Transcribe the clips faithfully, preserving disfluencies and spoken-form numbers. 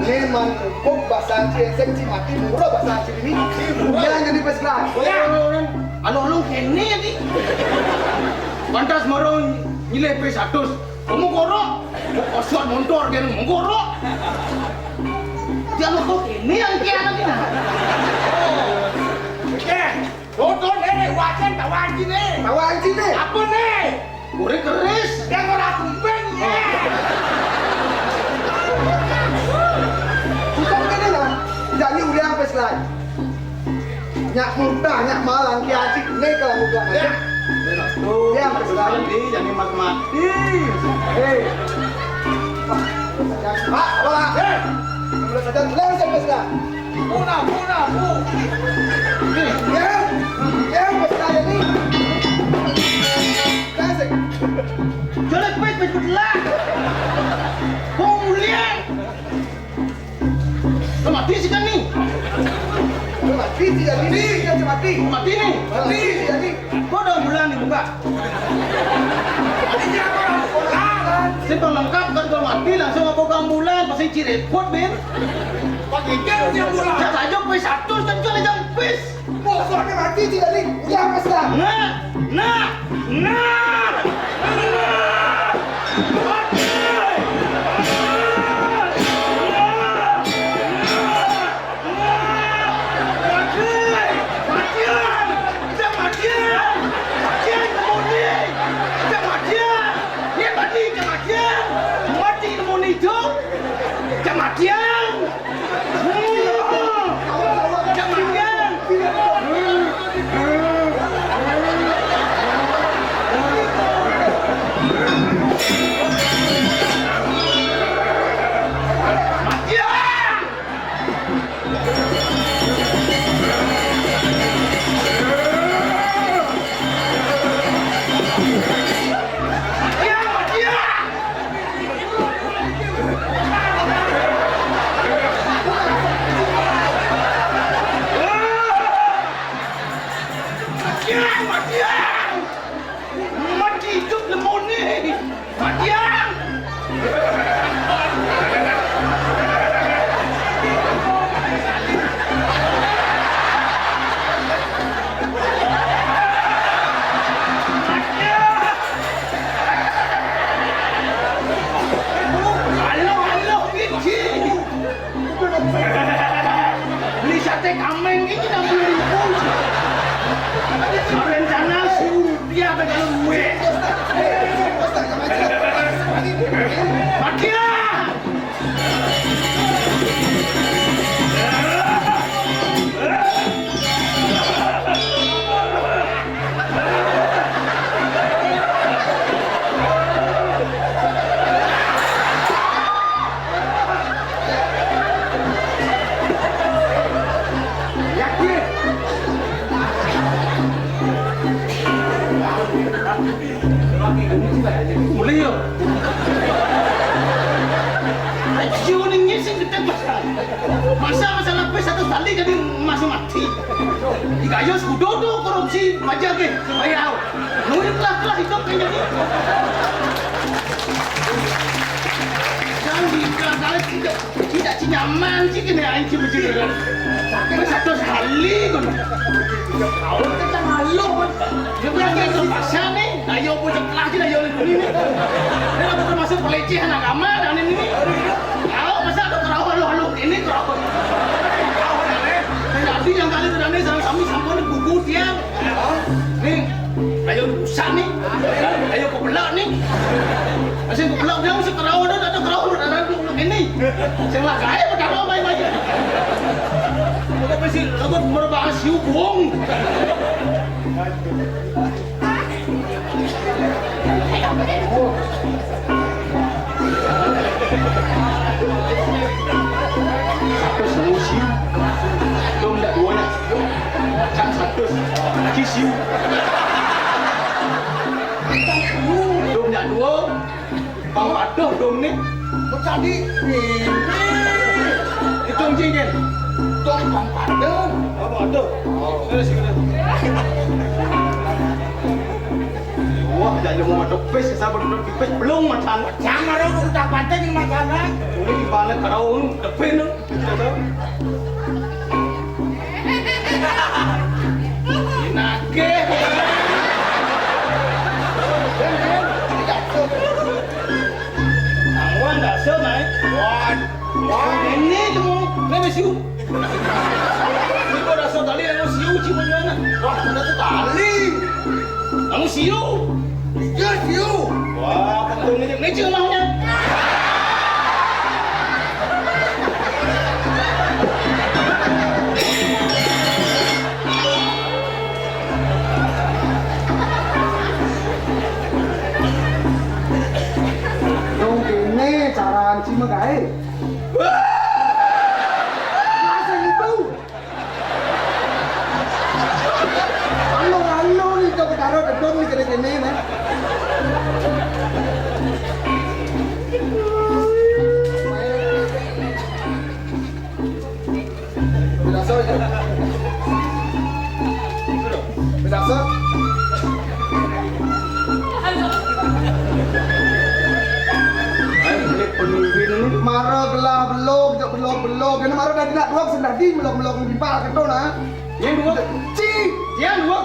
Ini man kok bahasa Cina, sing ci mati murah bahasa Cina ini. Yang jadi peselan. Ya. Alo-alo kene ni. Pantas marang nyilih pe satus. Kamu korok. Kosot montor kene mengkorok. Dia lo kok ini yang kian lagi nah. Oke. Foto ne, wajan tak waji ne. Tak waji ne. Apa ne? Urip keris. Yang ora kumpeng ne. Bukan kene lah. Jani uliang peselan. Nyak muntah, nyak malang, ki acik ne kalau muka. Ya. Yang peselan. Jani mati-mati. Hei. Pak, apa lah? Hei. Mulai saja, mulai saja peselan. Puna, puna, pu. Ya, ya, peselan ni. Kasih. Jelek, pet, pet, pet, lah. Kau mulia. Kau mati sih kan ni? Kau mati sih kan ni? Mati. Kau mati ni? Mati sih kan ni? Kau dah bulan ni buka. Saya pelengkap kan kau mati langsung aku ke ambulan, pasti ci repot, Ben. Pakai jam dia bulan. Saya saja pes satu, dan jual jam pes. Bosone mati tidak ni. Udah pesta. Nah, nah, nah, nah. Mati. Nah, nah, nah. Mati. Matian. Kita matian. Matian kemuni. Kita matian. Dia mati, kita matian. Mati kemuni tu. Kita matian. Matian! Matian! Mati hidup lemon ni! Matian! Matian! Halo, halo, Gigi! Beli sate kameng ini enam puluh ribu. Rencana suruh dia ke dalam gue. Makia! Yakin? Boleh yo. Ayo ning sing gedhe pasal. Masa masalah pes satu kali jadi masih mati. Ika yo sekudo tu korupsi pajak ke bayar. Nuin telah telah hidup kan jadi. Yang di kali tidak tidak cinyaman sih kena aing cuma jadi. Tapi satu kali kan. Kau kita malu kan. Dia bilang ke pasar nih. Ayo punya pelajar ayo ini. Dia termasuk pelecehan agama dan ini. Kalau masa ada perahu halu-halu ini perahu. Jadi yang kali tadi sama kami sampun gugu dia. Nih, ayo rusak nih. Ayo kebelak nih. Masih kebelak dia masih perahu ada ada perahu ada ada ini. Sing lah gae padahal main aja. Udah pasti lagu merebah siu buang. Satus lalu siu. Dong dak dua nak. Cang satus. Lagi siu. Dong dak dua. Bang Paduh dong ni. Kok tadi ini? Hitung cincin. Dong Bang Paduh. Bang Paduh. Oh. Terus gimana? Dua Jangan mau depis, sabar dulu depis, belum macam. Jangan, aku udah pantai ini macam. Ini balik karaun, depin. Inake. Kamu ndak sel naik. Wah, wah, ini tuh, nggak bisa. Ini kok rasa tali yang siu cuma mana? Wah, ada tuh tali. Kamu siu. Iya, siu. Wah, kamu ngecek-ngecek mahnya. Dong kene cara anci magae. Masa itu? Alo, alo ni kau betaro dedong ni kene-kene ni. Bidaso ya. Bidaso. Mara gelah belog, jak belog-belog. Kena mara dah nak duak sendadi melog-melog di bal keto nah. Yang dua. Ci. Yang dua.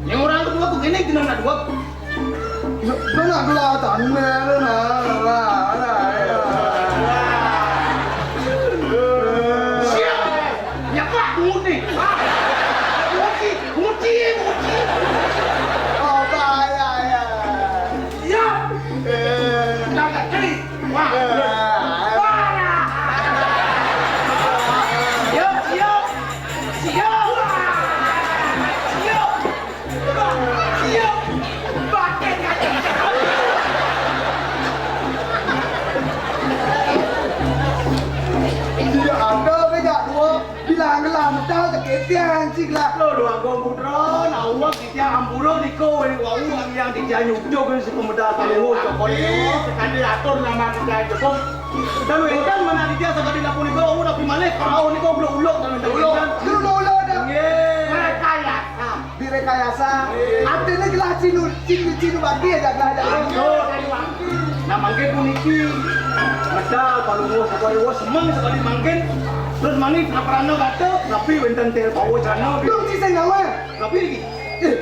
Yang orang kedua tuh ini kena nak duak. Lu nak gelar tanda lu nah. Siap. Nyapa nguti. Nguti, nguti, nguti. Oh, bahaya ya. Siap. Jangan kali. Wah. Parah. Siap, siap. Siap. Siap. Iya. Batin kacang. Tidak ada beda dua. Bilang gelah medal ke ketian cik lah. Lo dua gong putra, nak uang ketian ampura niko wali wau yang ketian nyucuk si pemedal kalau cokol ini. Sekali atur nama ketian cukup. Dan wetan mana ketian sekali lapor niko, wau nak pimane kau niko belum ulok dan ulok. Ulok. Belum ulok dah. Nggih. Mereka ya. Direkayasa. Artine gelah cinu, cinu, cinu bagi aja gelah aja. Nah, mangke puniki. Medal palungguh sakali wah semeng sakali mangkin. Terus mani naprana kata, tapi wenten tel pawo jana. Dong ci sing gawe. Tapi iki. Eh,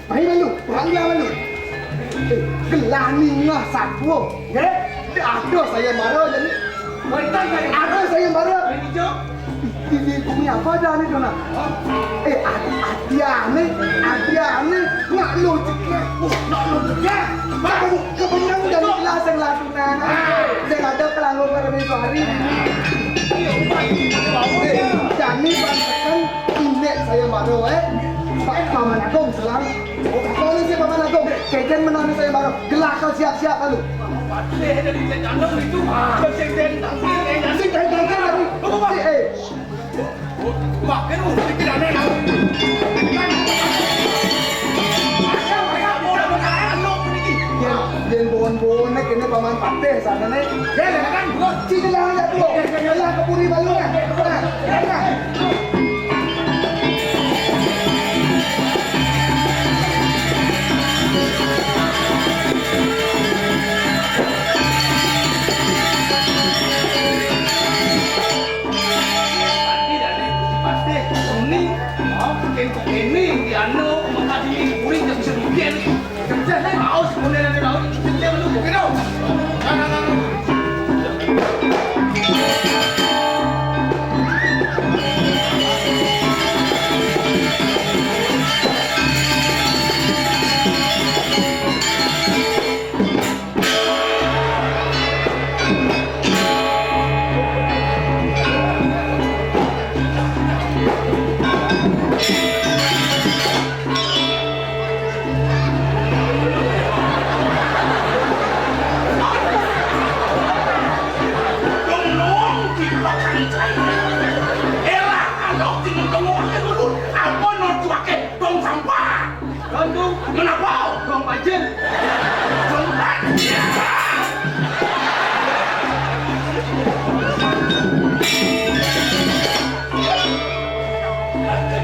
main malu, panggil malu. Eh, gelah ningah satwa. Nggih. Ada saya marah jadi. Wenten saya. Ada saya marah. Ini hijau. Ini bumi apa dah ni, Dona? Eh, adi-, adiane, adiane, nak lo cekek, oh, nak lo cekek. Keben-, kebenaran dan kelas yang lalu, nah. Saya ada pelanggur pada minggu hari. Eh, jani bantekan inek saya baru, eh. Pak Paman Agung selang. Oh, apa ni si Paman Agung? Keken menang saya baru. Gelakal siap-siap lalu. Patih dari Cik Andong itu. Ah. Sing den, sing den, sing den, sing den. Apa, Pak? Si, eh. Wah, kan udah pikirannya, nah. Yen, yen bon-bon nek kene Paman Patih sana nek. Ya, ya, kan, bro. Sini lah, ya, bro. Ya, ya, ya. Lah, ke puri balu, ya. Nah, nah. Pasti dari Gusti Patih, ini, oh, kento ini, di anu, mengkaji kuring, nggak bisa dibikin. Kerja, saya mau, sebenarnya, saya mau, kerja, lu, gitu. Nah, nah, nah, nah. Apa no cuake? Tong sampah. Gantung. Kenapa? Tong banjir. Tong banjir.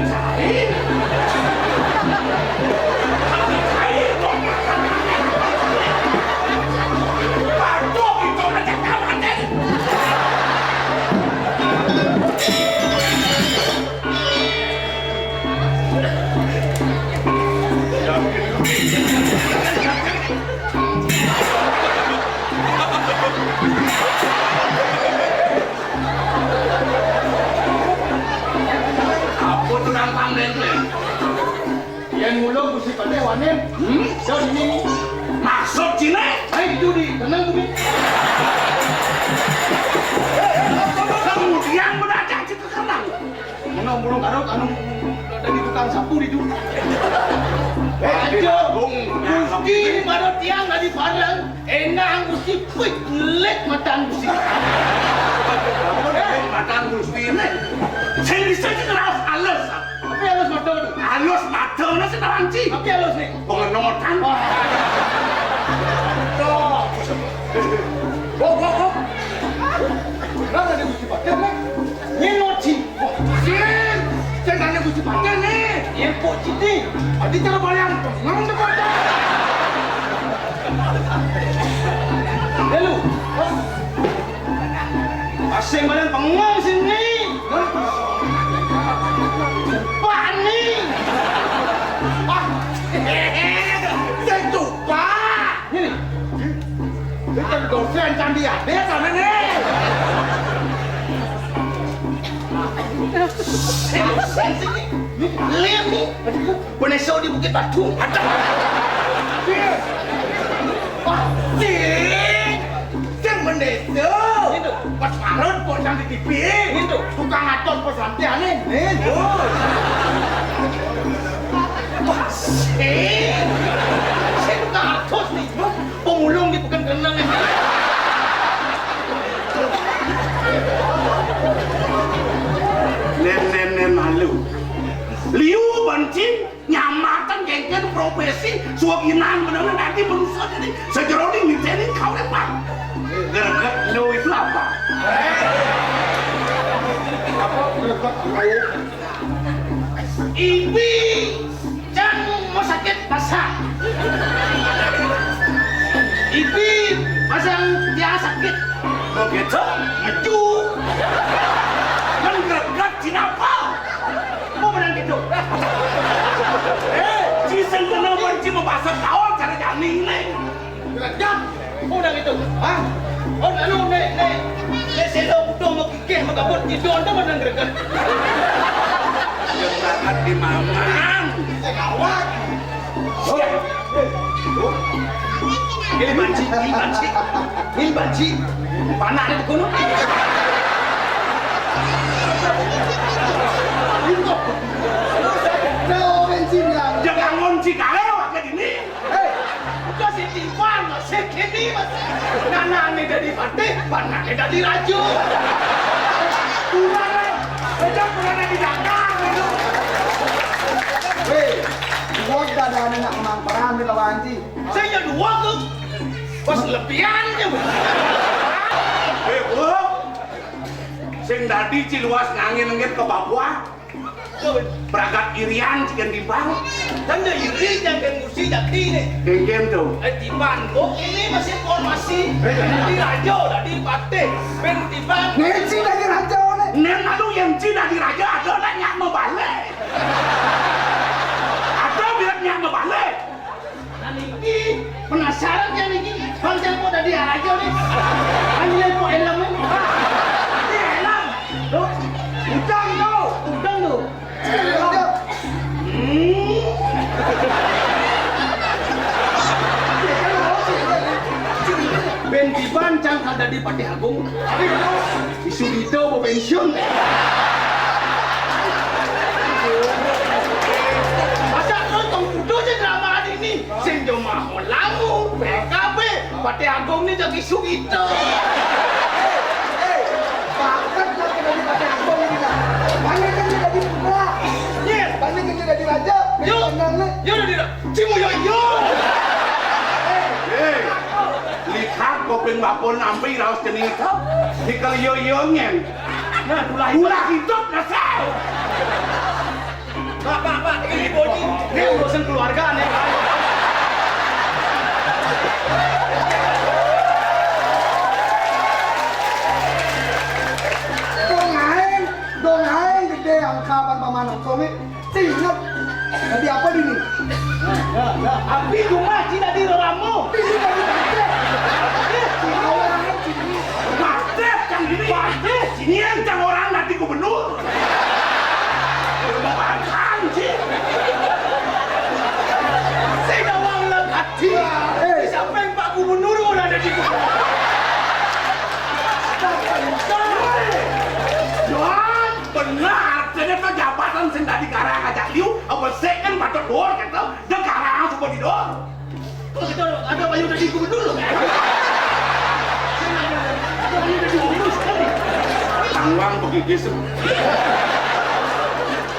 Cair. Cair, tong makan. Yén ngulung Gusti Patih wani, hmm, jauh ini. Maksud ciné? Nah, itu di tenang bumi. Kemudian menajak ke tenang. Mana burung karut anu dari tukang sapu itu. Eh, aja. Gusti ini pada tiang dari Padang. Éndah Gusti, pik, lét matan Gusti. Apa lét matan Gusti né? Sing bisa kita raos alus. Tapi alus mata tu. Alus mata né sing tawanci. Tapi alus né. Pengenotan. Wah. Tuh. Kok, kok, kok. Kenapa dia Gusti Patih né? Nyén no ci. Sing, sing tanya Gusti Patih né. Nyén pok ci né. Adi cara bayang. Ngomong depan. Lalu. Asing badan pengang sini. Pak ni. Pak. Sing tupak. Ini. Ini kan dosen candi ada sana nih. Lihat nih. Beneso di Bukit Batu. Ada. Wah, sing. Sing beneso. Itu. Pas marut kok sang di T V. Itu. Tukang atos pesantren nih. Nih. Oh. Wah, sing. Sing tukang atos nih. Pemulung di Pekan Kenang ini. Nén, nén, nén malu. Liu bancing nyamatan kéngkén profesi suwab inan bener dadi manusa dadi sajeroning niteni kauripan. Greget lu itu apa? Apa greget lu? Ibi cang mau sakit pasang. Ibi pasang dia sakit. Mau gitu? Meju. Kan greget cinapa? Mau menang gitu. Eh, ci sing kena benci mau pasang kawan cara jani ini. Greget. Udah gitu. Hah? Oh, lalu nek, nek, nek selo udah mau kikeh, mau kabut, itu anda mana greget? Ya, berangkat di mamang. Eh, kawan. Oh. Ini banci, ini banci. Ini banci. Panak itu kuno. Itu. Nah, bensinnya. Jangan ngonci kalau pakai ini. Hei, udah si Tiwan, si Kini, Mas. Nanané dadi patih, panahné dadi raja. Kurang, eh. Beda kurang di dagang, itu. Wéh, gua gak ada anak kemang peran di lawan, Ci. Saya dua tuh. Pas lebihan, ya. Eh, Bu. Sing dadi ci luas ngangin-ngit ke Papua. Pragat irian cikan timpang. Kan dia iri jangan musi jati nih. Kéngkén tuh. Eh, timpang. Oh, ini masih formasi. Eh, jadi raja, jadi patih. Ben timpang. Ngenci dari raja, nih. Nén lalu yang ci dari raja ada nak nyak mau balik. Ada bilang nyak mau balik. Nah, niki penasaran ya niki. Bang, saya kok tadi aja nih. Kan dia kok helm ini. Ini helm. Tuh, udang tuh. Udang tuh. Hmm. Ben Tiban cang kada di Patih Agung. Isu itu mau pensiun. Masa nonton kudu aja drama ini. Sing jomah lamu, P K B, Patih Agung ni jadi Sugito. Banget lah kita di Patih Agung ini lah. Banyak kan jadi putra. Yes. Banyak kan jadi raja. Yo. Tenang nih. Yo udah tidak. Cimu yo yo. Hei, lihat kuping bapun ampi raus jenis itu. Nikal yo yo nyen. Nah, ulah hidup dasar. Pak, Pak, Pak, ini bodi. Ini urusan keluarga nih. Dong aing, dong aing gedé angkapan pamanah somi. Ingat. Tadi apa dini? Ya, ya. Abi rumah cina di lelamu. Ini tadi macet. Macet kan gini. Macet. Sini yang cang orang nanti gubernur. Bukan, Ci. Besik kan patut dor, kata. Dah garang semua di dor. Kok kita ada payung dari gubernur loh? Ada payung dari gubernur sekali. Tangwang begigis.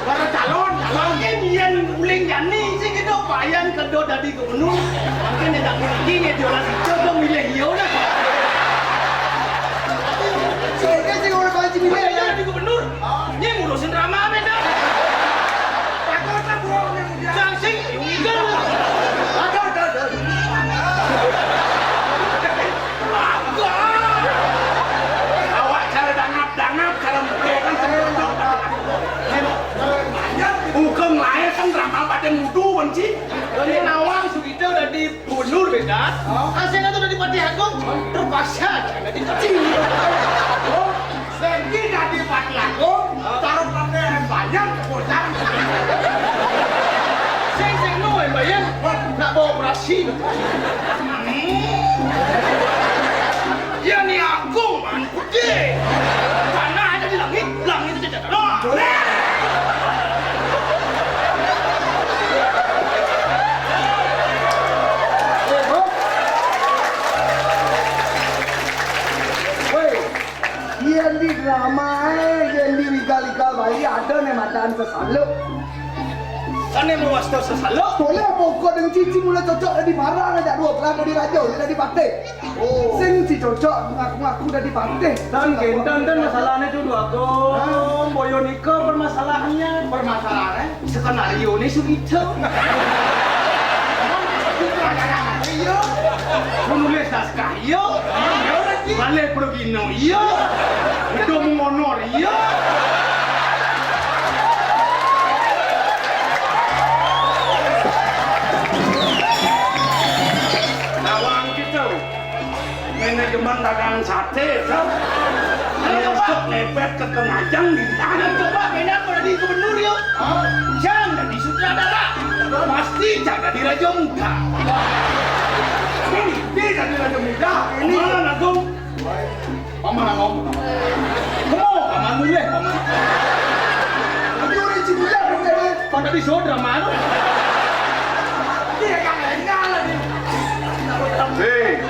Para calon, calon. Mungkin yang uling jani sih kita payan kedo dari gubernur. Mungkin dia tak mungkin ya dia orang itu dia milih dia lah. Sini sih orang kaji milih ya. Jadi gubernur. Ini ngurusin drama beda. Takut lah bohong yang udah. Sang sing, tinggal. Ada, ada, ada. Agak. Awak cara dangap-dangap, cara mukul kan sendok. Bukan lain kan drama pada mudu, benci. Ini nawang sugita udah di Bunur beda. Asing itu dari Patih Agung, terpaksa jadi kecil. Oh, Sengki dari Patih Agung, taruh pakaian banyak ke bocah. Sing sing nu yang bayar, nak bawa operasi. Hmm. Ya ni Agung man putih. Tanah ada di langit, langit ada di tanah. Woi, yen di drama eh, yen di liga-liga bayi ada nih mataan sesaluk. Kan yang mewasta sesaluk. Boleh pokok dengan cici mula cocok dari barang aja dua belas dari raja, dari patih. Oh. Sing si cocok ngaku-ngaku dadi patih. Tan, kinten ten masalahnya tuh dua kong. Boyo nika permasalahannya. Permasalahannya? Skenario ini sugito. Iya. Menulis naskah iya. Balik pergino iya. Itu mengonor iya. Nawang gitu. Manajemen dagang sate, kan? Ayo, Cok, ngepet ke Kengajang di sana. Ayo, coba, beda kalau di gubernur, yuk. Hah? Jangan jadi sutradara. Pasti jangan jadi raja muda. Ini dia jadi raja muda. Ini. Mana, Agung? Paman ngomong. Ngomong, paman mulih, paman. Tapi orang Cibulan, bukan? Kok tadi saudara mana? Dia kan enggak lagi. Hei,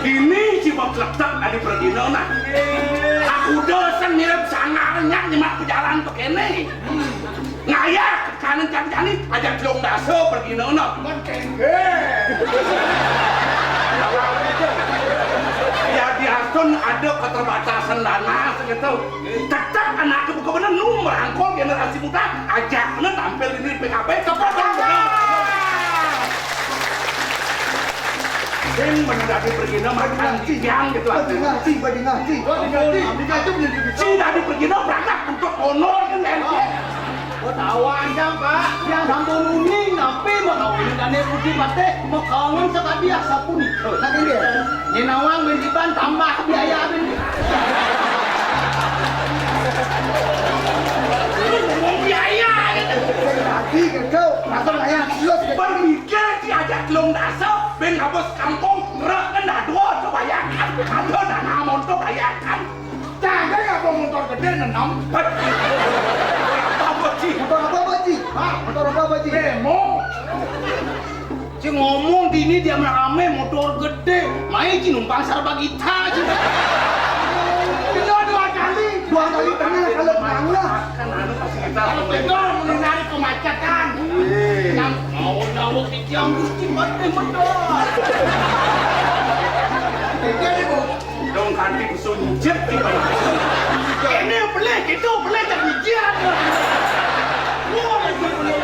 ini cuma keletak dari pergino nah. Aku dosen mirip sangarnya nyemak pejalan tuh kene. Ngayah kanan kan jani aja telung dasa pergino nah. Kan kengge. Ya diasun ada keterbatasan dana segitu. Tetap anak buka bener nu merangkul generasi muda, ajak bener tampil di P K B. Tepuk tangan. Sing bener dadi pergina makan siang gitu. Badi ngaji, badi ngaji. Badi ngaji, badi ngaji. Sing dadi pergina berangkat untuk honor kan. Oh, tahu aja, Pak. Yang sampun uning, napi mau kawin dane putih patih, mau kawin sekadi asa punika. Nah, ini dia. Nyenawang bintiban tambah biaya binti. Ngomong biaya gitu. Lagi gitu, masa bayar terus gitu. Berpikir diajak telung dasa, ben habis kampung, truk kan dah dua, tuh bayangkan. Ada dana monto bayangkan. Jangan apa motor gede nenem. Apa, Pak Ji? Motor apa, Pak Ji? Hah? Motor apa, Pak Ji? Bemo. Ci ngomong dini dia merame motor gede, main ci numpang sarba kita ci. Kita dua kali. Dua kali pernah kalau pernah. Kan anu pasti kita. Kalau betul menghindari kemacetan. Iya. Nang mau nawa di tiang gusti mati mendoan. Jadi bu. Dong kanti sunjit di bawah. Ini beli gitu, beli tak bijian. Wah, itu beli.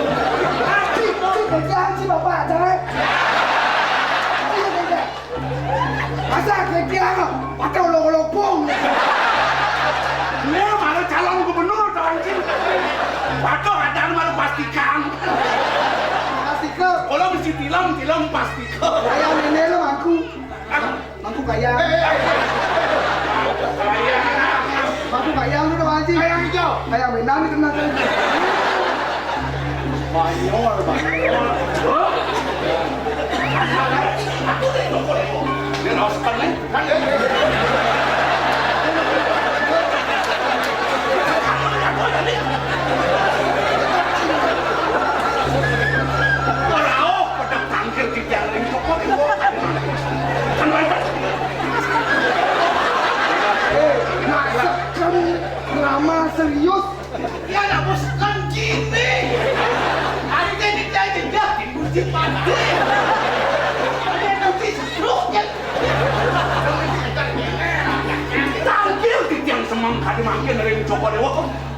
Tapi, tapi kerjaan si bapak, jangan. Iya, iya. Masa kerja, pakai olok-olokong. Ini malah calon gubernur, tuh anjing. Waduh, ada malah pastikan. Pastikan. Kalau mesti tilam, tilam pastikan. Kayak nenek lo, aku. Aku kaya. Aku kaya lu dong, Haji. Kaya hijau. Kaya benar nih kena kali. Banyol, banyol. Ini raos kan, nih? Kan? Aku tadi.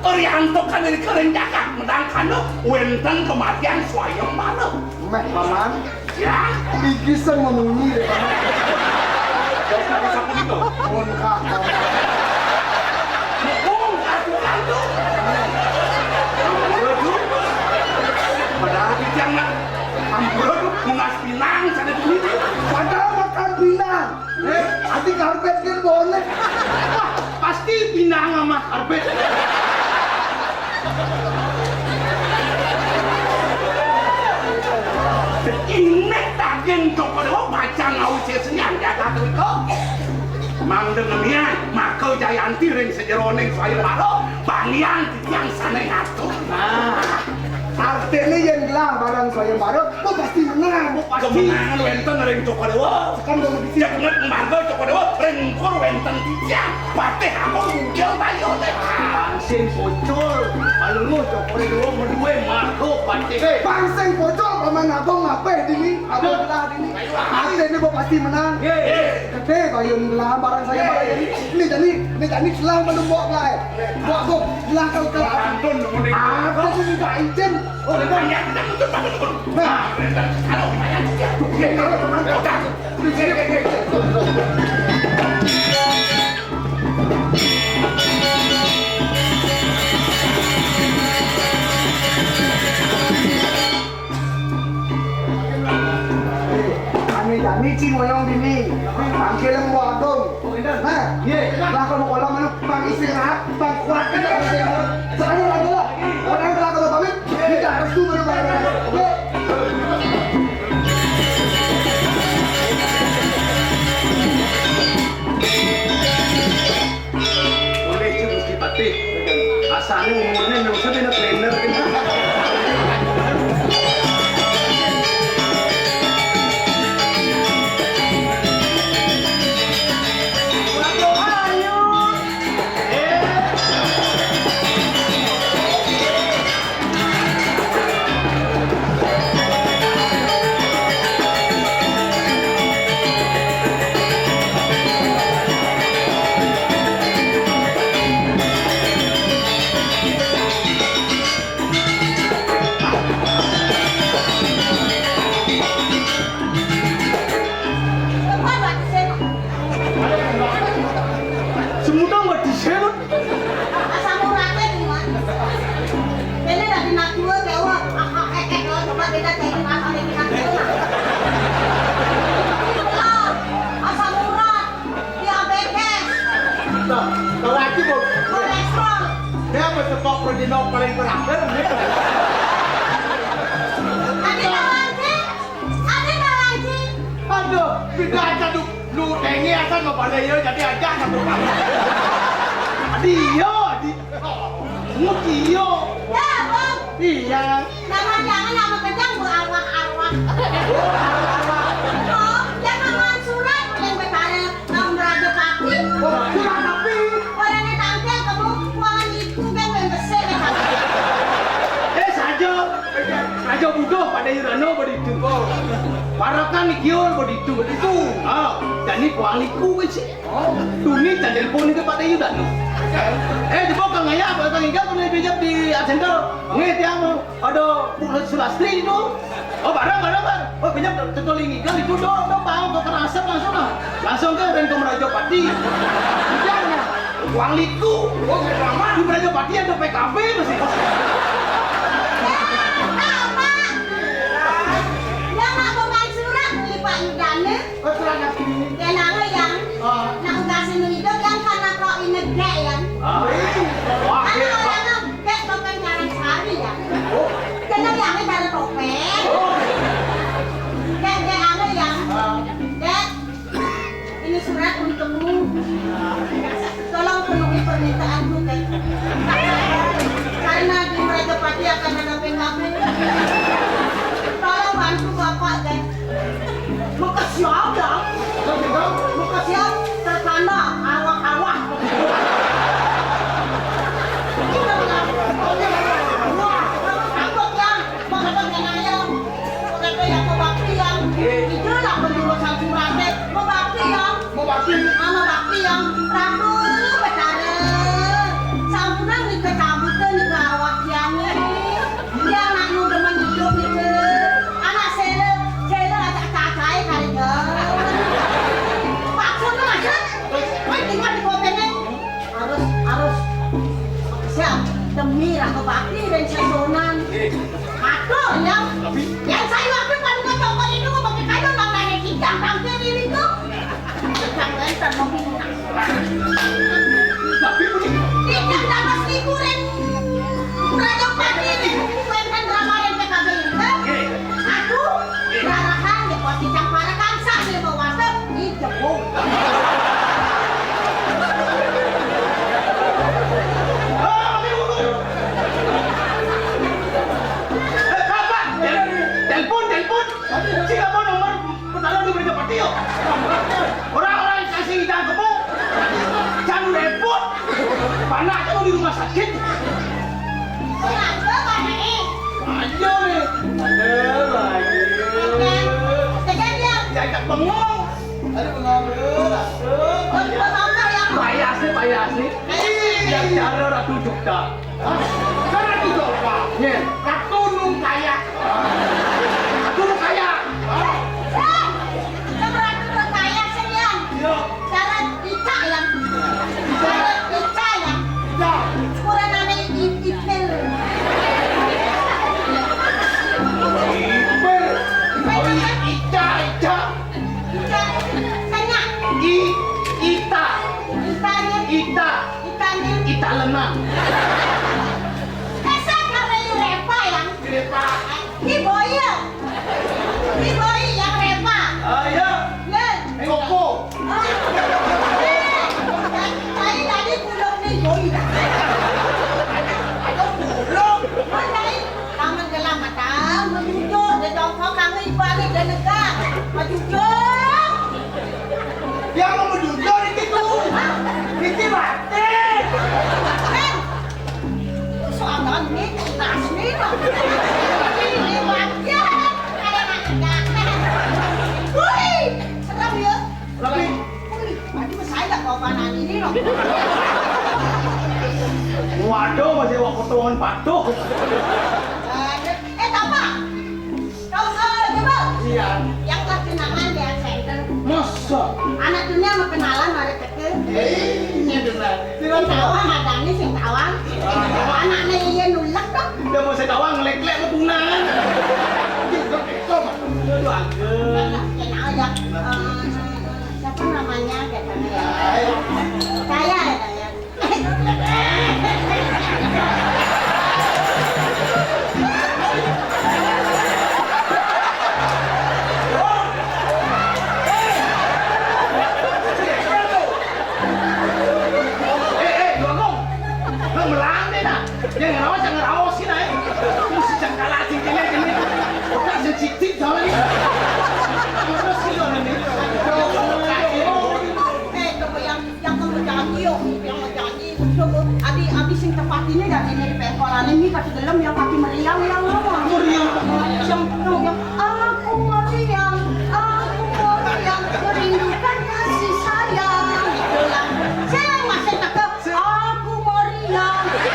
Riantukan diri kering jagat, sedangkan wénten kematian swayembara. Méh, Paman. Ya. Iki sing memunyi deh, Paman. Jadi, bisa begitu. Mun ka, Paman. Mun ka, Tuhan tuh. Padahal titiang mah ampun, mun pinang, sana duit. Padahal makan pinang. Eh, ati karpet kan boleh. Wah, pasti pinang sama karpet. Inéh daging Cokor Déwa pacang ngawis sesenian jagat nika. Mangda ngenian, maka jayanti ring sajeroning swayembara, bangian titiang sané ngatur. Nah, artiné yén gelah bareng swayembara, kok pasti menang. Kok pasti. Kemenangan wénten ring Cokor Déwa. Kan dong di sini. Cek bener, embargo Cokor Déwa, ring empur wénten titiang. Patih Agung bungkil bayu téh. Pang sing pocol, malunguh Cokor Déwa madué marga patih. Pang sing pocol, Paman Agung ngapih dini, abah gelah dini. Artiné kok pasti menang. Nggih. Gedé bayun gelah bareng saya, Pak. Ini jani, ini jani gelah pada mbok gelah. Mbok kok gelah kal kal. Ampun, nuhun. Apa sih minta izin? Oh, ini. Nah. Halo, ayo. Oke, kalau teman kota. Kami-kami ci moyong dini. Pangkilem Mbok Agung. Nah, iya. Lah, kalau mau kolom, mana? Pang istirahat, pang kuat, kita pasti mau. Sekarang lagi lah. Orang telah kalau pamit, kita harus tuh baru bareng. Yuk. Boleh, Cik Gusti Patih. Asalnya umurnya nggak usah beda trainer. Semutang buat di sini. Asam uratnya gimana? Ini lagi nak dua jawab. Ah, ah, eh, eh, kalau coba beda kayak apa nih, kita dua. Asam urat, diabetes. Nah, kalau aku mau, kolesterol. Dia mau setok pergi nong paling terakhir, gitu. Ada tahu aja. Ada tahu aja. Aduh, beda aja tuh. Lu dengi asal mau pada iya jadi aja satu kali. Adi iya, adi. Mut iya. Ya, Bang. Iya. Jangan-jangan nama kejang berarwah-arwah. Oh, yang aman surat yang berkarya Om Raja Pati. Oh, surat tapi. Orangnya tampil kamu, uangan iku kan yang besar ya. Eh, saja. Saja butuh pada Yurano baditu. Parakan ikiul baditu. Itu. Ah, jadi uangan iku kan sih. Tuni cang telepon ke Pak Dayu dah. Eh, coba Kang Ayah, Kang Iga pernah pinjam di Art Center. Nggih, tiang ada Bu Sulastri itu. Oh, barang, barang, barang. Oh, pinjam tetuling Iga itu, do, do, bang, kekerasan langsung lah. Langsung ke Renko Merajapati. Udah, nah. Uang liku. Oh, sama. Di Merajapati ada P K B masih. Ya, Pak. Ya, Pak, bukan surat beli Pak Yudane. Keterangan ini. Kenapa, Yang? Ah. Nak ugasin hidup, Yang, karena kok ini gek, Yang. Ah. Wah, karena iya, orang gek topeng Karang Sari, Yang. Oh. Kenal Yang ini dari topeng. Oh. Gek, gek, anu, Yang. Ah. Gek, ini surat untukmu. Tolong penuhi permintaanku, Kek. Karena di Merajapati akan ada P K B. Tolong bantu Bapak, Kek. Makasih ada. Makasih ada. Terkena arwah-arwah. Wah, kamu takut, Yang? Makanya jangan, Yang. Makanya yang mau bakti, Yang. Itulah penjuru sanjung rakyat. Mau bakti, Yang. Mau bakti. Ah, mau bakti, Yang. Ratu Betara. Sampunang ikut cabut. Tuh, yang, yang saya waktu pada ngocokol itu mau pakai kayu, nang nanya kijang, tangkil ini tuh. Kijang wénten, mau pindah. Tapi punika. Kijang dados liburan. Raja Pati ini, wénten ramalan P K B ini, kan? Aku, rarahan, ya, pos kijang para kangsa, ya, mau water. Ih, jebol. Eh, Bapak, tel-, telepon, telepon. Sing apa nomor pertama di Merdeka Patio? Orang-orang kasih kita kebo. Jangan repot. Panak kamu di rumah sakit. Kenapa, Pak Naik? Ayo nih. Aduh, lagi. Kejadian. Ya, agak bengong. Aduh, bengong. Aduh, bengong, ya. Payah sih, payah sih. Yang cara Ratu Jogja. Hah? Kan Ratu Jogja. Iya. Ratu Nung Kaya. Ratu Nung Kaya. Hah? Eh, eh, Ratu Nung Kaya sih, ya. Iya. Cara Ica, ya. Cara Ica, ya. Ica. Kurang ada i-, ipil. Ipil. Oh, iya, Ica, Ica. Ica. Tanya. I-, Ita. Itanya. Ita. Itanya. Ita lenang. Esa kare Repa, ya. Repa. Ki Boy, ya. Ki Boy yang Repa. Ah, iya. Nen. Koko. Ah. Eh, tadi, tadi kuluk nih, Boy. Aduh, kuluk. Mana ini? Kamu gelam mata, menuju, dia jongkok, kamu ibalik, dia negak. Menuju. Dia mau menuju di situ. Hah? Di sini mati. Eh, soalnya ini, tas ini, loh. Ini, Bang. Ya, ada anak negak. Wih, serem, ya. Tapi wih, tadi mah saya nggak tahu kanan ini, loh. Waduh, masih waktu tuan patuh. Ada. Eh, Bapak. Kau, eh, coba. Iya. Yang terkenangan di Center. Masa? Anak dunia mau kenalan, mari teke. Eh, ini benar. Sing tawang, ada nih sing tawang. Anaknya iya nulak, dong. Udah mau saya tawang, ngelek-ngelek, kepunangan. Aduh, agak. Kenal ya. Eh, siapa namanya? Katanya ya. Saya, katanya. Eh, eh, Bagong. Lu melande dah. Yang ngerawas, yang ngerawasin aja. Mesti jangkala cingkirnya gini. Kok sensitif soalnya. Terus sih lo nih. Eh, coba yang, yang kamu janji, yo. Yang mau janji. Coba, abi, abi sing tepat ini dan ini di pengkolan ini kasih gelem yang pakai meriang yang apa? Meriang. Yang, yang, aku meriang, aku meriang, merindukan kasih sayang. Gitu lah. Saya masih tetap, aku meriang, aku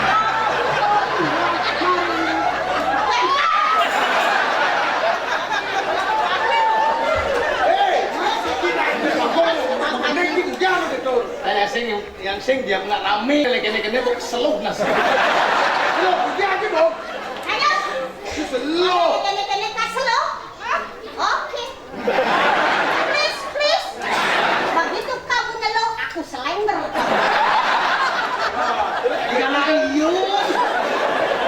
meriang, merindukan. Hei, ini kita ini ngomong, ini kita betul. Saya sing Yang sing dia nggak rame, kene-kene kok seluh nas. Seluh, dia aja dong. Ayo. Itu seluh. Kene-kene kasih lo. Hah? Oke. Please, please. Begitu kamu ngeluh, aku selender. Jangan ayo.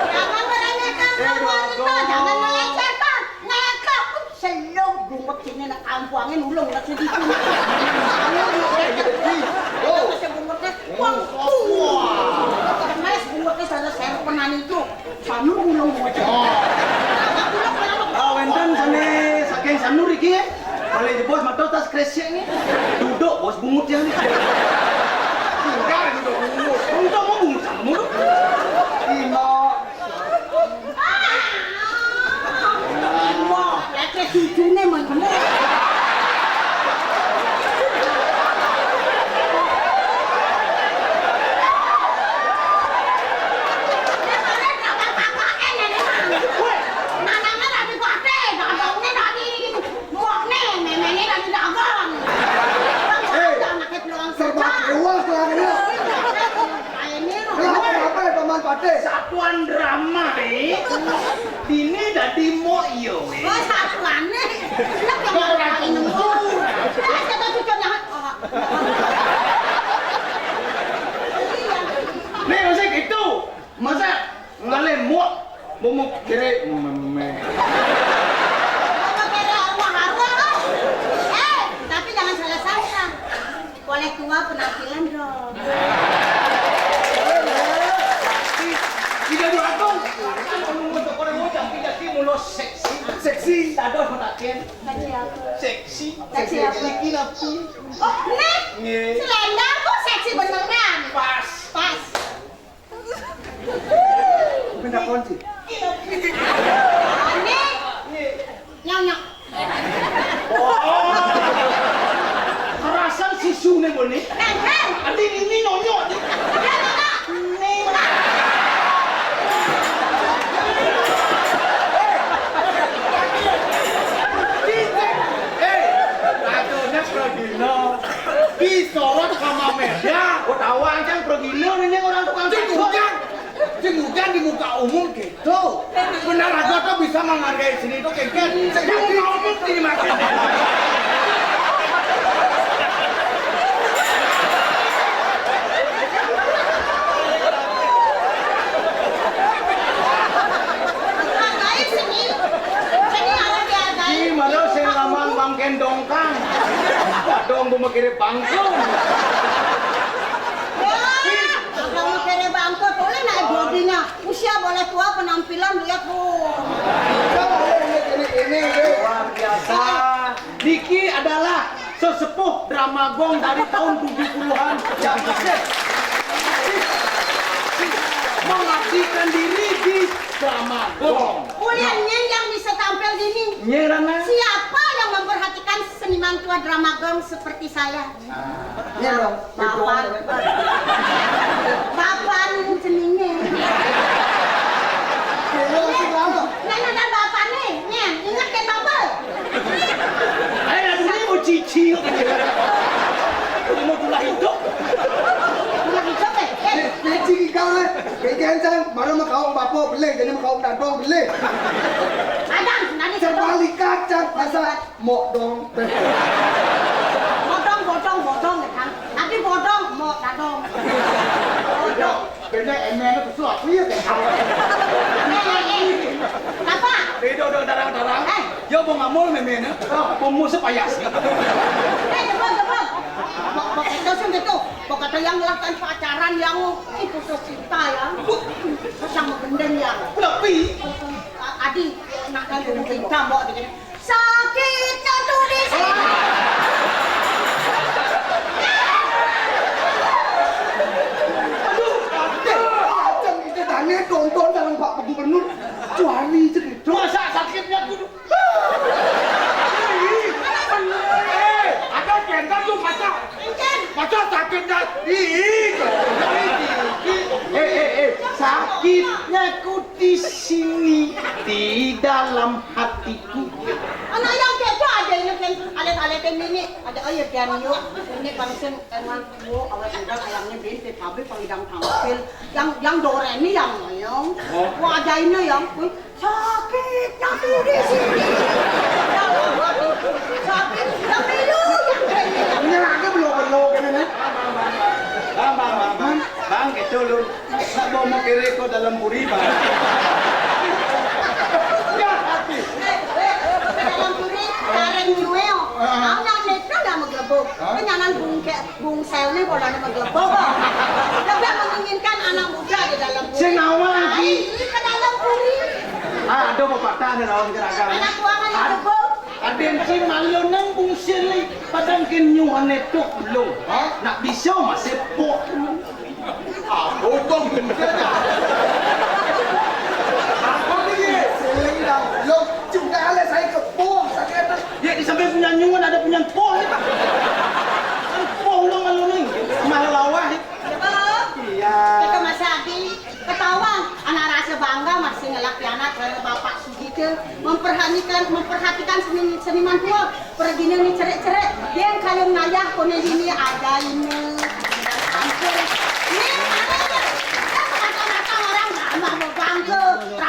Jangan meremehkan Eh, wanita, Bagong. Jangan melecehkan. Ngekak, selong bungut sini nak kampuangin ulung nak sedih. Itu masih bungutnya, wah, wah. Mes bungutnya sana serpenan itu. Sanu ulung bocah. Ah, wénten sané saking Sanur iki, ya. Paling jebos metu tas kresek, ya. Duduk, bos, bungut, ya. Enggak, duduk bungut. Untung mau bungut sama mulu. Ino. Wah, lek cucune men. Woi, nanangnya tadi kuate, dagangnya tadi, mbokne, memene tadi dagang. Eh, anaknya peluang serba kerja. Kewas lah, ya. Kayak ini, Di mok iyo, weh. Oh, satu aneh. Enak yang orang ini. Nah, kata cucu jangan. Oh. Nih, masih gitu. Masa ngalih mok, momok kiri, meme. Momok kiri arwah-arwah, ah. Eh, tapi jangan salah sangka. Boleh tua penampilan dong. Tidak diatur. Orang ngucap, orang ngucap, tidak sih mulut seksi. Seksi. Taduh penampilan. Seksi apa? Seksi. Seksi apa? Iki lho. Oh, nih. Nggih. Selendang kok seksi beneran. Pas. Pas. Minta kunci. Ini. Nyonyok. Oh. Kerasan sisune, Boni. Neng, neng. Adi ini nyonyok. Ini. Eh, aduh, nek pergi lo. Ki sorot sama meja. Kok tahu aja pergi lo, ini orang tukang. Cing Ujang. Cing Ujang di muka umum gitu. Benar aja tuh bisa menghargai seni itu, kengken. Di muka umum seni makin. Hargai seni. Seni harus dihargai. Ih, malah sing lamang bangken dongkang. Dong, bu mikire bangkung. Wah, abang mikire bangkung. Boleh naik bodinya. Usia boleh tua, penampilan lihat, Bu. Coba lihat ini, ini, ini. Luar biasa. Diki adalah sesepuh drama gong dari tahun tujuh puluhan yang masih mengabdikan diri di drama gong. Ulian nyén yang bisa tampil dini. Nyén, Rana. Siapa yang memperhatikan seniman tua drama gong seperti saya? Iya dong. Bapak. Bapak nih ceningnya. Iya, langsung lama. Nah, nah, nah, bapak nih, nyén, ingat kan bapak? Ayo, lagu ini mau cicil. Ini mau tulah hidup. Tulah hidup, eh? Eh, eh, cing ikang, eh. Kayak kencang, mana mau kau bapak beli, jadi mau kau dadong beli. Kadang, nanti. Terbalik kacang, masa Mok dong. Bodong, bodong, bodong, ya kan? Nanti bodong, mok dadong. Bodong. Benda emang itu sesuatu ya, kan? Eh, eh, eh. Apa? Beda udah darang-darang. Eh. Yo, mau ngamul memena. Oh, mau musuh payas. Eh, jebol, jebol. Mau, mau kata sih gitu. Mau kata yang melakukan pacaran yang itu cinta ya. Yang menggendeng ya. Lebih. Adi, nak kan kita mau begini. Sakitnya tuh di sini. Aduh, aduh. Macam itu tanya tonton dalam Pak Gubernur. Cuari cerita. Masa sakitnya kudu. Eh, ada gendang tuh masa. Masa sakitnya. Ih, ih, ih. Eh, eh, eh, sakitnya ku di sini, di dalam hatiku. Anak yang kepo ada ini kan, alit-alit ini, ada, oh ya, dan yuk, ini bangsin, emang, oh, awet udah kayaknya binti, tapi pangidang tampil. Yang, yang Doreni yang ngoyong. Oh. Wah, ada ini yang, wih, sakitnya tuh di sini. Sakit, yang milu, yang kayak ini. Ini lagi belum, belum, ini, nih. Bang, bang, bang, bang. Bang, gitu, lu. Nak bawa mau kere ko dalam puri, Bang. Ya, hati. Dalam puri, kareng nyueo. Ah. Ana neto nama gelebok. Hah? Kenyanan bungke, bungsel nih kalau nama gelebok. Tapi yang menginginkan anak muda di dalam puri. Sing nawa lagi. Ai, ke dalam puri. Ah, ada pepatah ada lawan gerakan. Anak buah mana gelebok? Aden si malu nang bungsel nih. Padang kenyuhan neto belum. Hah? Nak bisa masih pok. Ah, botong benda dah. Apa ni? Seling dah. Lo cuma ada saya ke pom, saya kata. Ya, di samping punya nyungan ada punya pom. Kan pom lo malu ni. Malu lawah. Ya, Bang. Iya. Kita masih agi. Ketawa, anak rasa bangga masih ngelak anak karena bapak Gitu, memperhatikan, memperhatikan seni, seniman tua. Pergine ni cerik-cerik, dia yang kayu ngayah kone ini ada ini. Ampun. Ni ada je. Dia semata-mata orang ramah mau bangga,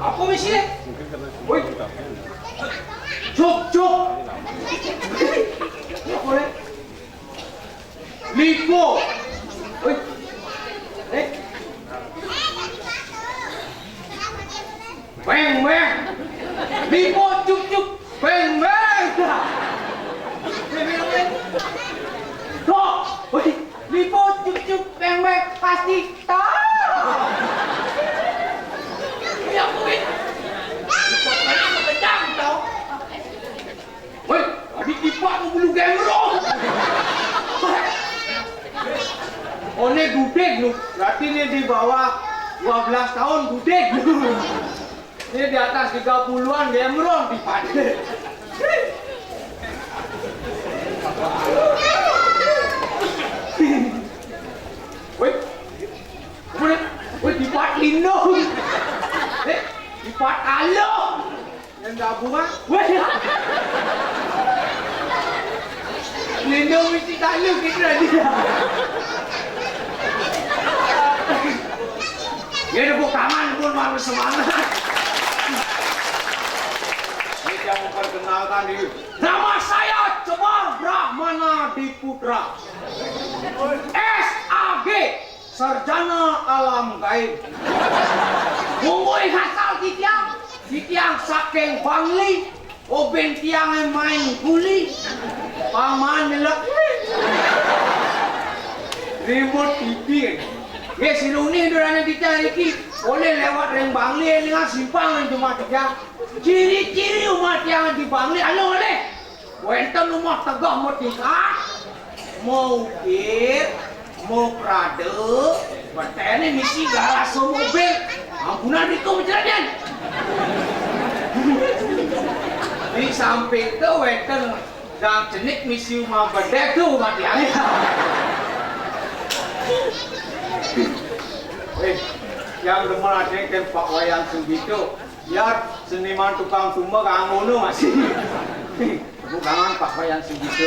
Apa wis, Le? Woi. Cuk, cuk. Apa, Le? Lipo. Woi. Eh. Beng, beng. Lipo, cuk, cuk. Beng, beng. Tok. Woi. Lipo, cuk, cuk. Beng, beng. Pasti tok. Ya, kuwi. Lipo, beng, kencang, tau. Woi, tadi kipak mau bulu gemrong. One gudeg lu. Berarti ini di bawah dua belas tahun gudeg. Ini di atas tiga puluhan gemrong di pade. Woi, woi, woi, dipat lindung. Eh, dipat alo. Yang gabung ah. Woi. Lindung mesti takluk kita dia. Dia tepuk tangan pun malu semangat. Ini yang memperkenalkan diri. Nama saya Cemar Bra. Mana Diputra, S A G, sarjana alam gaib. Monggo ing hakal titiang, titiang saking Bangli, obeng tiangé main guli, paman melek remote T V. Nggih, sira uning dolanan titiang niki, olih lewat ring Bangli, ning simpang ring jumah titiang. Ciri-ciri umah tiang di Bangli, anu olih. Wénten umah tegeh matingkat, maukir, maprada, beténé misi galas mobil. Ampunan riku mencret, yén. Di samping to wénten gang cenik misi umah bedék to umah tiangé. Éh, yang demen adéng kén Pak Wayan Sugito. Yén seniman tukang tumbek ngono masih. Tepuk tangan Pak Wayan Sugito.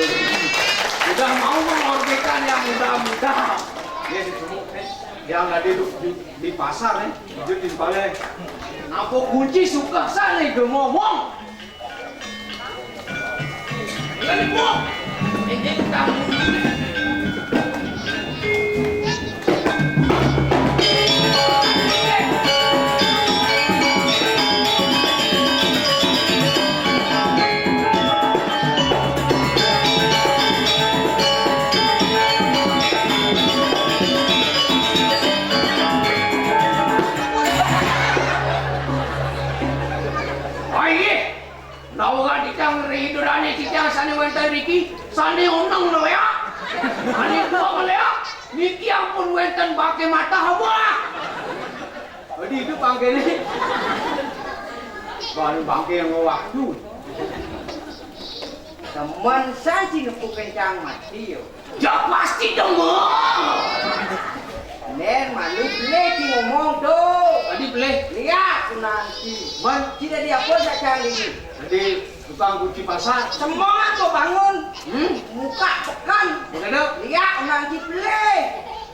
Udah mau mengorbikan yang muda-muda. Ya, ditemu, eh, yang tadi du-, du-, di pasar, eh, itu timpalnya. Apa kunci suka sana itu ngomong? Ini, Bu. Ini tamu. Aye. Nawegan titiang ridurané titiang sané wénten riki, sané oneng léak, sané tuak léak, niki ampun wénten bangké matah wah. Jadi itu bangkéné. Baru bangké yang waktu. Temen sanci nepu kencang mati yo. Ya pasti dong, Bang. Nen malu pelih ki ngomong to. Tadi pelih. Lihat nanti. Man. Tidak diapa saja ini. Jadi tukang kunci pasar. Semangat mau bangun. Hmm? Muka pekan. Begitu. Lihat nanti pelih.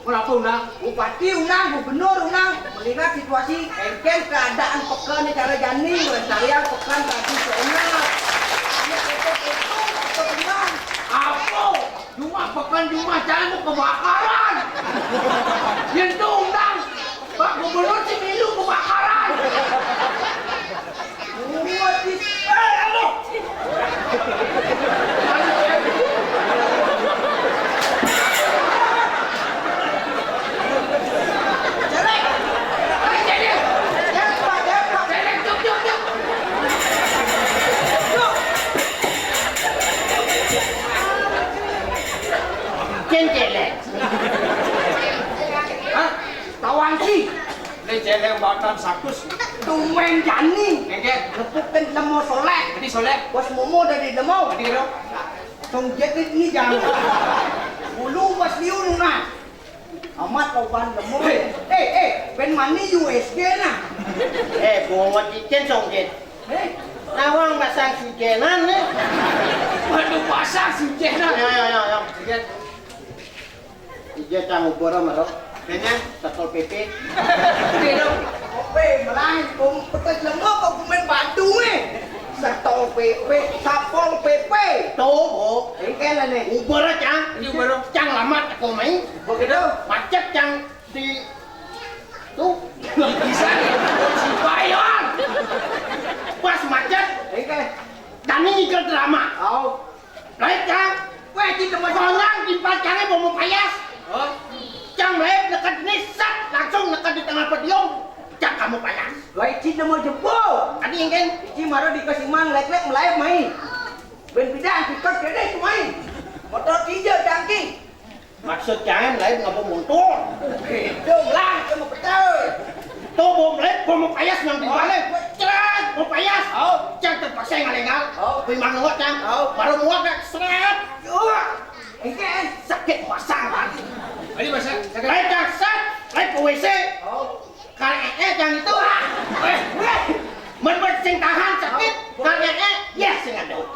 Kenapa undang? Bupati undang, gubernur undang. Melihat situasi, engkén keadaan pekan ini cara jani, pelestarian pekan tradisional. Ini foto-foto, foto teman. Apa? Jumah pekan, jumah jalan kebakaran. Yang tu undang Pak Gubernur si milu kebakaran. Muat di, eh, aduh. Celek. Celek, Pak, celek, Pak. Celek, cuk, cuk, cuk. Cuk. Cén celek. Hah? Tawang ki. Né celek batan sakus. Tumben jani. Nggih. Nepukin lemo soléh. Jadi soléh. Bos Momo dari lemo. Jadi lho. Song jét ni jang. Bulu bos liu nuna. Amat loban lemo. Hei. Eh, eh, ben mani U S G nah. Eh, bongot icén song jét. Hei. Nawang pasang sujenan né. Waduh, pasang sujenan. Yo, yo, yo, yo. Jét. Ija cang ubara mara. Kenya, Satpol P P. Oke dong. Oke, melain, kong petas lemo kok gumen batu, eh. Satpol P P, Satpol P P. Tuh, oh. Engkén né. Ubara, cang. Iya, ubara. Cang lamat, kok main. Begitu. Macet, cang. Di, tuh. Bisa, ya. Subayon. Pas macet. Engkén. Kami ngikel drama. Au. Lain, Cang. Wéh, ci demen. Orang timpal Cangé bawa payas. Oh. Cang melaib neked ni, sat, langsung neked di tengah podium. Cang kamu payas. Wéh, ci demen jebul. Tadi engkén. Ci mara dikasih mang lek-lek melaib main. Ben pidan piket kéné main. Motor tinja Cang ki. Maksud Cang lain ngapa montor? Itu lah, kamu betul. Tuh, bom lep, bom payas nang di balik. Cret, bom payas. Oh. Cang terpaksa ngalengal. Oh. Beli mang nengok, Cang. Oh. Baru muat, Cang. Seret. Wah. Ini sakit pasang, Bang. Ini pasang, sakit. Lain, Cang, set. Lain ke W C. Oh. Kal éé, Cang, itu. Wah. Eh, weh. Men, men sing tahan sakit. Oh. Kal éé, ya, sing aduh.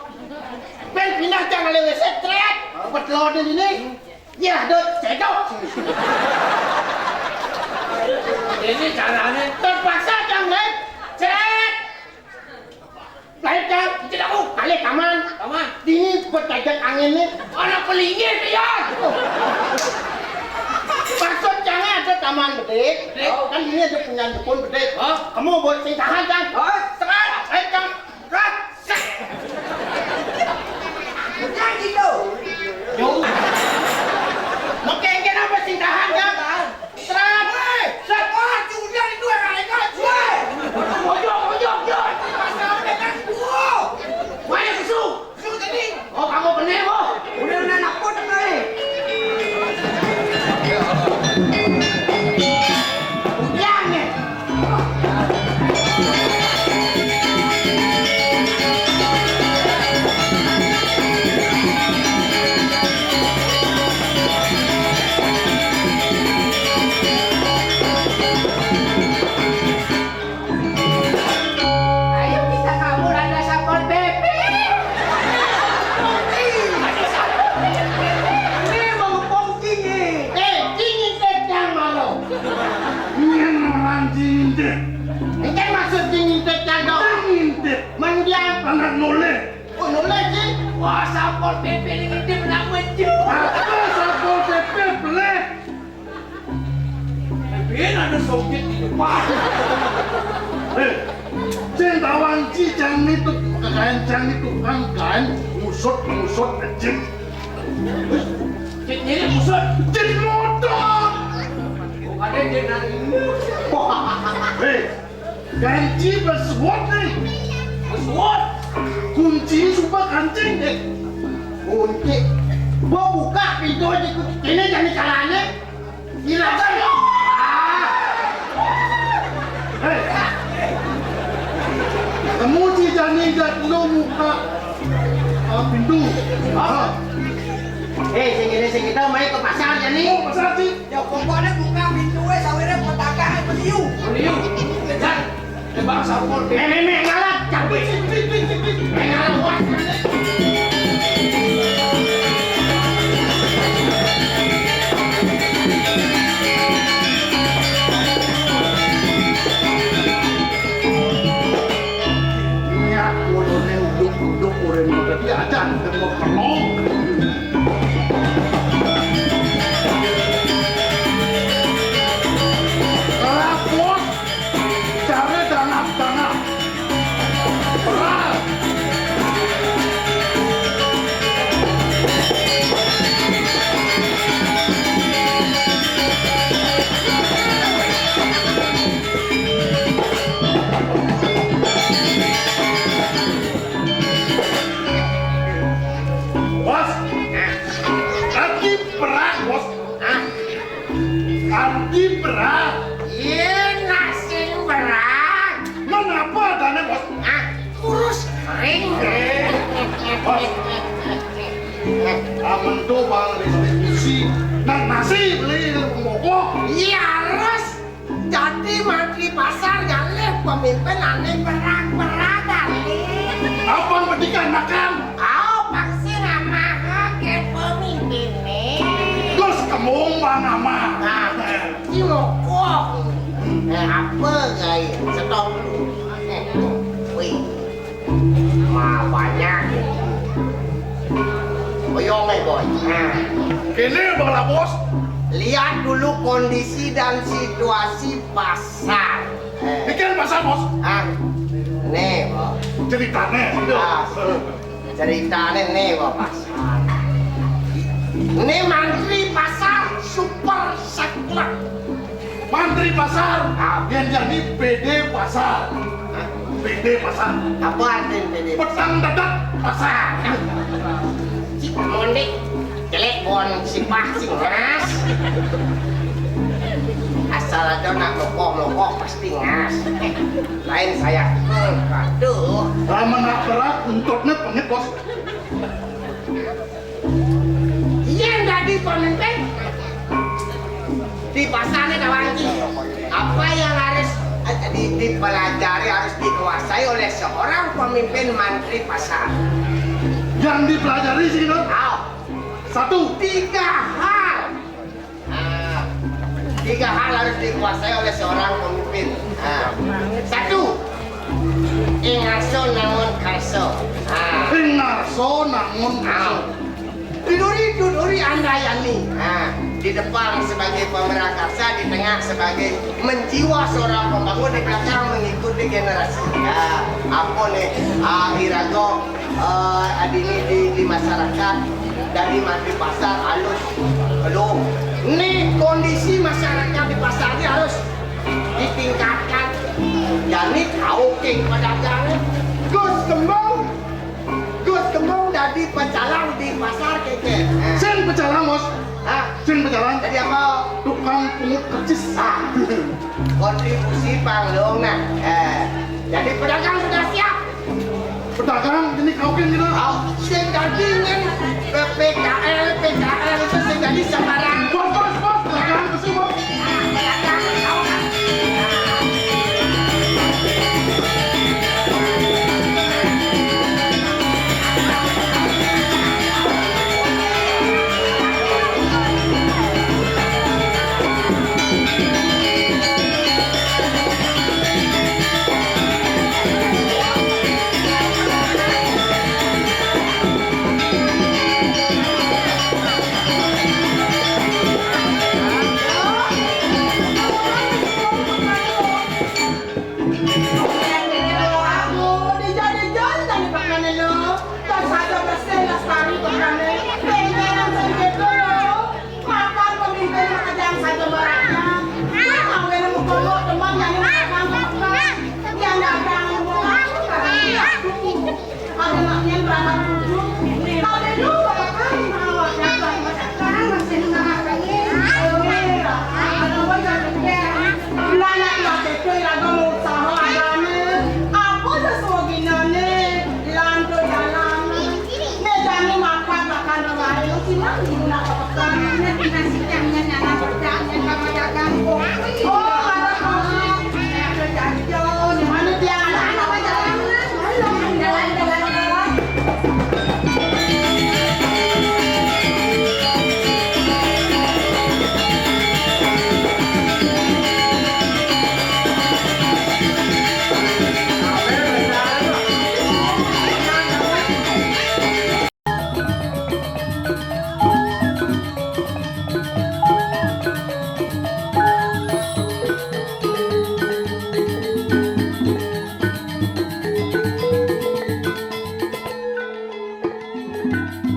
Ben pindah, Cang, lewat stres. Oh. Petelor di sini. Ya, dot, cedok. Ini caranya. Terpaksa, Cang, naik. Cek. Naik, Cang. Tidak Kalih taman. Taman. Dini bejajak angin nih. Anak pelinggih, Yan. Maksud cangé ada taman bedik. Bedik. Kan dini ada punyan kebun bedik. Hah? Kamu buat sing tahan, kan? Hah? Serat. Eh, kan? Rat. Sek. Bukan gitu. Yo. Maké engké apa sing tahan, kan? Serat. Woi, serat. Wah, sudah itu yang lain kan. Woi. Ojok, ojok, ojok. Masalah dengan gua. Woi, susu. Susu tadi. Oh, kamu bener, Bu. Udah, udah, nak pun kali. Udah nih. Ayo kita kabur, ada Satpol P P. Ada Satpol P P. Ini mau ngepong cingit. Eh, cingit sedang malu. Ini orang cingit. Ini kan maksud cingit sedang dong. Cingit. Mendiang. Anak noleh. Oh, noleh, Cing. Wah, Satpol P P ini ngintip nak mencet. Apa Satpol P P beleh? Tapi ada sogit di depan. Eh, Cing tawang Ci, Cang nitu, kekain Cang nitu, kan kain ngusut, ngusut, Cing. Cing nyeri ngusut. Cing motor. Bukannya dia nari. Wah. Eh, Ganci besuot nih. Besuot. Kunci sumpah kancing nih. Kunci. Gua buka pintu aja, kunci. Ini jadi caranya. Gila kan? Ah. Hei. Kamu si Jani jat lu buka, ah, pintu. Ah. Eh, sing ini sing kita main ke pasar, Jani. Oh, pasar sih. Ya, pokoknya buka pintu wé, sawiré petaka beliu. Beliu. Kejar. Tembak Satpol P P. Eh, mémé ngalat, cabut. Mémé ngalat, wah. Niat bodohnya uduk-uduk, urang mau tadi aja, udah mau penuh. Lapor, cari danap-danap. Perang. Bos, lagi perang, Bos. Hah? Arti berat. Iya, nasi berat. Mengapa adanya, Bos? Hah? Kurus kering. Eh, Bos. Amen tuh bang distribusi. Nah, nasi beli pembokok. Iya, harus. Jadi mantri pasar ngalih pemimpin ané berat-berat, ané. Apa pendidikan makan? Kau pasti namaha ke pemimpin nih. Terus kemung bang ama. Nah, si mokok. Eh, apa, guys? Stop dulu. Wih. Mah banyak. Oyong, eh, boy. Nah. Ini, Bang Labos. Lihat dulu kondisi dan situasi pasar. Eh. Bikin pasar, Bos. Ah. Nih, Bos. Ceritanya. Ah. Ceritanya nih, Bos, pasar. Ini mantri pasar super sekler. Mantri pasar, ah, yang jadi P D pasar. Hah? P D pasar. Apa artinya P D? Petang dadak pasar. Cik Mondi, jelek bon sipah sing ngas. Asal aja nak mokok-mokok pasti ngas. Lain saya. Hmm, aduh. Lamun nak berat, untutnya pengit, Bos. Yang jadi pemimpin di pasarnya kawan. Apa yang harus, eh, di-, dipelajari, harus dikuasai oleh seorang pemimpin mantri pasar? Yang dipelajari sih, Dok? Ah. Satu. Tiga hal. Nah, tiga hal harus dikuasai oleh seorang pemimpin. Nah, satu, Ing ngarso nangun karso. Ah. Ing ngarso nangun karso. Ah. Diduri, duduri andayani. Ah, di depan sebagai pemerakarsa, di tengah sebagai menjiwa seorang pembangun, di belakang mengikuti generasi. Ya, apa nih? Ah, iraga, eh, adini di, di masyarakat dari mati pasar halus. Aduh, nih kondisi masyarakat di pasar ini harus ditingkatkan. Jani kauking pedagangnya. Gus Kembang, Gus Kembang dadi pecalang di pasar keke. Sing pecalang, Bos. Hah? Sing pecalang. Jadi apa? Tukang pungut kercis. Ah. Kontribusi pang dong, nah. Eh, jadi pedagang sudah siap. Pedagang ini kauking gitu. Oh, sing dadi ning P K L, P K L itu sing dadi sembarang. Bos, bos, bos.